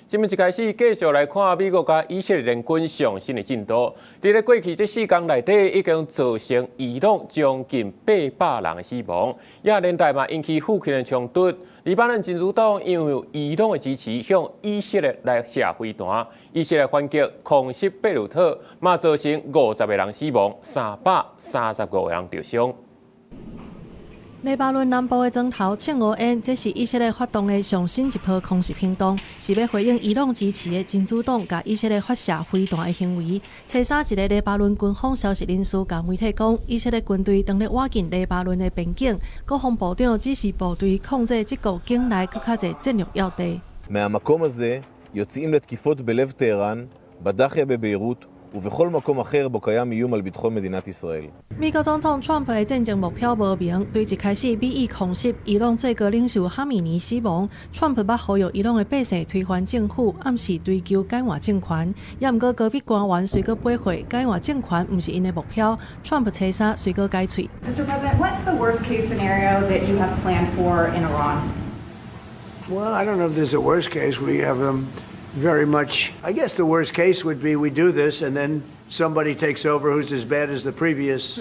新聞一開始繼續來看美國佮以色列聯軍上新的進度。佇咧過去這四工內底，已經造成伊朗將近800人的死亡，也連帶嘛引起附近的衝突。黎巴嫩真主黨因為有伊朗的支持，向以色列來射飛彈，以色列反擊空襲貝魯特，嘛造成50個人死亡，335個人著傷。黎巴嫩南部的磚頭衝烏煙，這是以色列發動的上新一波空襲行動，是欲回應伊朗支持的真主黨共以色列發射飛彈的行為。初三，一个黎巴嫩軍方消息人士共媒體講，以色列軍隊當咧挖進黎巴嫩的邊境，國防部長指示部隊控制這國境內閣較濟戰略要地。 מהמקום הזה יוצאים לתקיפות בלב טהרן, בדאחיה בביירות ובכל מקום אחר בו קיים איום על ביטחון מדינת ישראל。美國總統川普的戰爭目標無明，對一開始美伊空襲伊朗最高領袖哈米尼死亡，川普捌呼籲伊朗的百姓推翻政府，暗示追求改換政權。也毋過高級官員隨閣駁回，改換政權毋是𪜶的目標。川普初三隨閣改喙。 Mr. President, what's the worst case scenario that you have planned for in Iran? Well, I don't know if there's a worst case. We have very much. I guess the worst case would be we do this and then somebody takes over who's as bad as the previous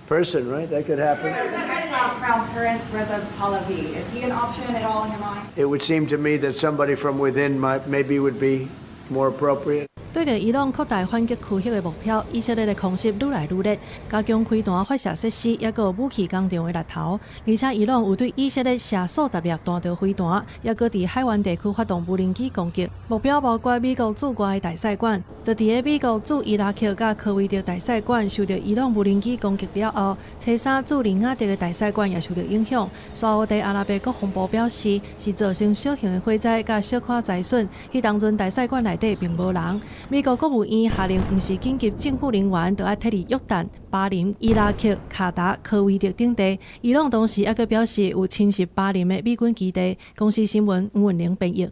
person, right? That could happen. Crown Prince Reza Pahlavi, is he an option at all in your mind? It would seem to me that somebody from within might, maybe would be more appropriate. 對著伊朗擴大反擊區域的目標，以色列的空襲愈來愈烈，加強飛彈發射設施，抑閣有武器工廠的獵頭。而且伊朗有對以色列射數十粒彈道飛彈，抑閣佇海灣地區發動無人機攻擊，目標包括美國駐外的大使館。就佇咧美國駐伊拉克佮科威特大使館受著伊朗無人機攻擊了後，初三駐利雅得的大使館也受著影響。沙烏地阿拉伯國防部表示，是造成小型的火災佮小可災損。彼當陣大使館內底並無人。美國國務院下令，毋是緊急政府人員，就愛撤離約旦、巴林、伊拉克、卡達、科威特等地。伊朗同時猶閣表示有侵襲巴林的美軍基地。公視新聞吳文玲編譯。